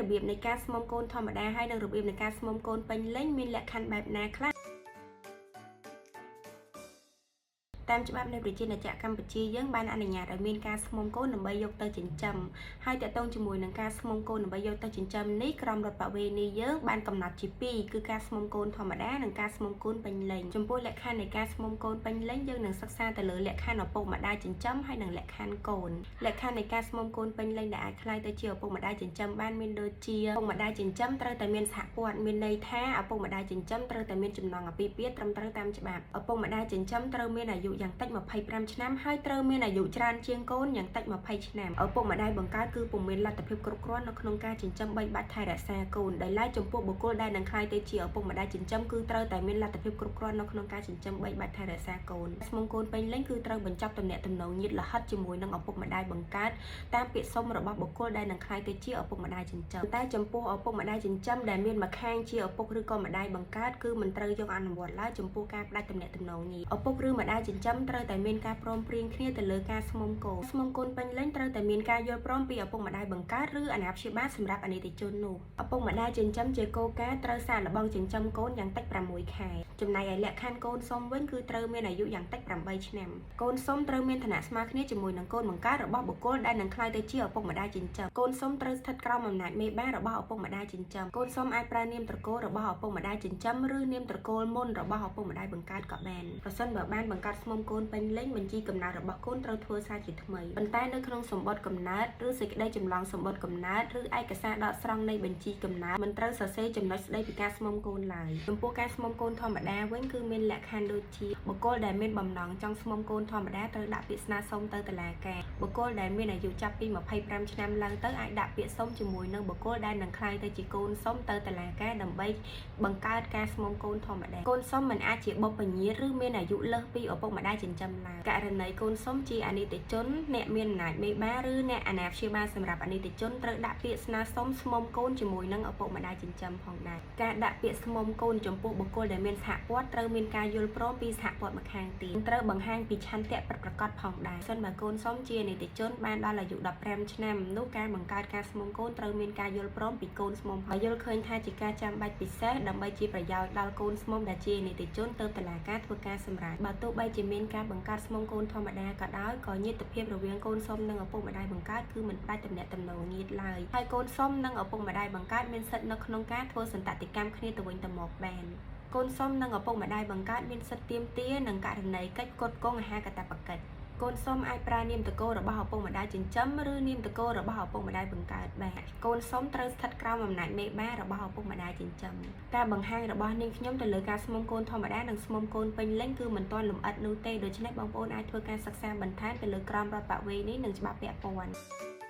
របៀបនៃការស្មុំកូនធម្មតាហើយនិងរបៀបនៃការស្មុំកូនពេញលេញមានលក្ខខណ្ឌបែបណាខ្លះ តាមច្បាប់នៃប្រជាណាចក្រកម្ពុជាយើងបានអនុញ្ញាតឲ្យមានការស្មុំកូនដើម្បីយកទៅចិញ្ចឹមហើយតកតងជាមួយនឹងការស្មុំកូនដើម្បីយកទៅចិញ្ចឹមនេះក្រមរដ្ឋប្បវេណីយើងបានកំណត់ជាពីរគឺការស្មុំកូនធម្មតានិងការស្មុំកូនពេញលេញចំពោះលក្ខខណ្ឌនៃការស្មុំកូនពេញលេញយើងនឹងសិក្សាទៅលើលក្ខខណ្ឌឪពុកម្ដាយចិញ្ចឹមហើយនិងលក្ខខណ្ឌកូនលក្ខខណ្ឌនៃការស្មុំកូនពេញលេញដែលអាចក្លាយទៅជាឪពុកម្ដាយចិញ្ចឹមបានមានដូចជាឪពុកម្ដាយចិញ្ចឹមត្រូវតែមានសហព័ន្ធមានន័យថាឪពុកម្ដាយចិញ្ចឹមត្រូវតែមានចំណងអាពាហ៍ពិពាហ៍ត្រឹមត្រូវតាមច្បាប់ឪពុកម្ដាយចិញ្ចឹមត្រូវមានអាយុយ៉ាងតិច25ឆ្នាំហើយត្រូវមានអាយុច្រើនជាងកូនយ៉ាងតិច20ឆ្នាំឪពុកម្ដាយបង្កើតគឺពុំមានលទ្ធភាពគ្រប់គ្រាន់នៅក្នុងការចិញ្ចឹមបីបាច់ថែរក្សាកូនដោយឡែកចំពោះបុគ្គលដែលនឹងក្លាយទៅជាឪពុកម្ដាយចិញ្ចឹមគឺត្រូវតែមានលទ្ធភាពគ្រប់គ្រាន់នៅក្នុងការចិញ្ចឹមបីបាច់ថែរក្សាកូនស្មងកូនពេញលេញគឺត្រូវបញ្ចប់ទំនាក់ទំនងញាតិលហិតជាមួយនឹងឪពុកម្ដាយបង្កើតតាមពាក្យសុំរបស់បុគ្គលដែលនឹងក្លាយទៅជាឪពុកម្ដាយចិញ្ចឹមតែចំពោះឪពុកម្ដាយចិញ្ចឹមដែលមានម្ខាងជាឪពុកឬក៏ម្ដាយបង្កើតគឺមិនត្រូវយកអនុវត្តឡើយចំពោះការផ្ដាច់ទំនាក់ទំនងញាតិឪពុកឬម្ដាយចិញ្ចឹមត្រូវតែមានការព្រមព្រៀងគ្នាទៅលើការស្មុំកូនស្មុំកូនពេញលេញត្រូវតែមានការយល់ព្រមពីឪពុកម្ដាយបង្កើតឬអាណាព្យាបាលសម្រាប់អនីតិជននោះឪពុកម្ដាយចិញ្ចឹមជាគោលការណ៍ត្រូវសាកល្បងចិញ្ចឹមកូនយ៉ាងតិច6ខែចំណែកឯលក្ខខណ្ឌកូនសុំវិញគឺត្រូវមានអាយុយ៉ាងតិច8ឆ្នាំកូនសុំត្រូវមានឋានៈស្មើគ្នាជាមួយនឹងកូនបង្កើតរបស់បុគ្គលដែលនឹងក្លាយទៅជាឪពុកម្ដាយចិញ្ចឹមកូនសុំត្រូវស្ថិតក្រោមអំណាចមេបារបស់ឪពុកម្ដាយចិញ្ចឹមកូនសុំអាចប្រើនាមត្រកូលរបស់ឪពុកម្ដាយចិញ្ចឹមឬនាមត្រកូលមុនរបស់ឪពុកម្ដាយបង្កើតក៏បានប្រសិនបើបានបង្កើតស្មុំកូនពេញលេញបញ្ជីកំណើតរបស់កូនត្រូវធ្វើសារជាថ្មីប៉ុន្តែនៅក្នុងសម្បត្តិកំណើតឬសេចក្តីចម្លងសម្បត្តិកំណើតឬឯកសារដកស្រង់នៃបញ្ជីកំណើតមិនត្រូវសរសេរចំណុចស្តីពីការស្មុំកូនឡើយចំពោះការស្មុំកូនធម្មតាវិញគឺមានលក្ខខណ្ឌដូចជាបុគ្គលដែលមានបំណងចង់ស្មុំកូនធម្មតាត្រូវដាក់ពាក្យស្នើសុំទៅតុលាការបុគ្គលដែលមានអាយុចាប់ពី25ឆ្នាំឡើងទៅអាចដាក់ពាក្យសុំជាមួយនឹងបុគ្គលដែលនឹងក្លាយទៅជាកូនសុំទៅតុលាការដើម្បីបង្កើតការស្មុំកូនធម្មតាកូនសុំមិនអាចជាបុព្វញាតិឬមានអាយុលើសពីឪពុកម្ដាយចិញ្ចឹមឡើយករណីកូនសុំជាអនីតិជនអ្នកមានអំណាចមេបាឬអ្នកអាណាព្យាបាលសម្រាប់អនីតិជនត្រូវដាក់ពាក្យស្នើសុំស្មុំកូនជាមួយនឹងឪពុកម្ដាយចិញ្ចឹមផងដែរការដាក់ពាក្យស្មុំកូនចំពោះបុគ្គលដែលមានសហព័ន្ធត្រូវមានការយល់ព្រមពីសហព័ន្ធម្ខាងទៀតត្រូវបង្ហាញពីឆន្ទៈពិតប្រាកដផងដែរសិនបើកូនសុំជាអនីតិជនបានដល់អាយុ15ឆ្នាំនោះការបង្កើតការស្មុំកូនត្រូវមានការយល់ព្រមពីកូនស្មុំហើយយល់ឃើញថាជាការចាំបាច់ពិសេសដើម្បីជាប្រយោជន៍ដល់កូនស្មុំដែលជាអនីតិជនទៅតុលាការធ្វើការសម្រេចបើទោះបីជាមានការបង្កើតស្មុំកូនធម្មតាក៏ដោយក៏ញាតិភាពរវាងកូនសុំនិងឪពុកម្ដាយបង្កើតគឺមិនផ្ដាច់ទំនាក់ទំនងញាតិឡើយហើយកូនសុំនិងឪពុកម្ដាយបង្កើតមានសិទ្ធិនៅក្នុងការធ្វើសន្តតិកម្មគ្នាទៅវិញទៅមកបានកូនសុំនិងឪពុកម្ដាយបង្កើតមានសិទ្ធិទាមទារនិងករណីកិច្ចផ្គត់ផ្គង់អាហារកាតព្វកិច្ចកូនសុំអាចប្រើនាមត្រកូលរបស់ឪពុកម្ដាយចិញ្ចឹមឬនាមត្រកូលរបស់ឪពុកម្ដាយបង្កើតបានកូនសុំត្រូវស្ថិតក្រោមអំណាចមេបារបស់ឪពុកម្ដាយចិញ្ចឹមការបង្ហាញរបស់នាងខ្ញុំទៅលើការស្មុំកូនធម្មតានិងស្មុំកូនពេញលេញគឺមិនទាន់លម្អិតនោះទេដូច្នេះបងប្អូនអាចធ្វើការសិក្សាបន្ថែមទៅលើក្រមរដ្ឋប្បវេណីនិងច្បាប់ពាក់ព័ន្ធ។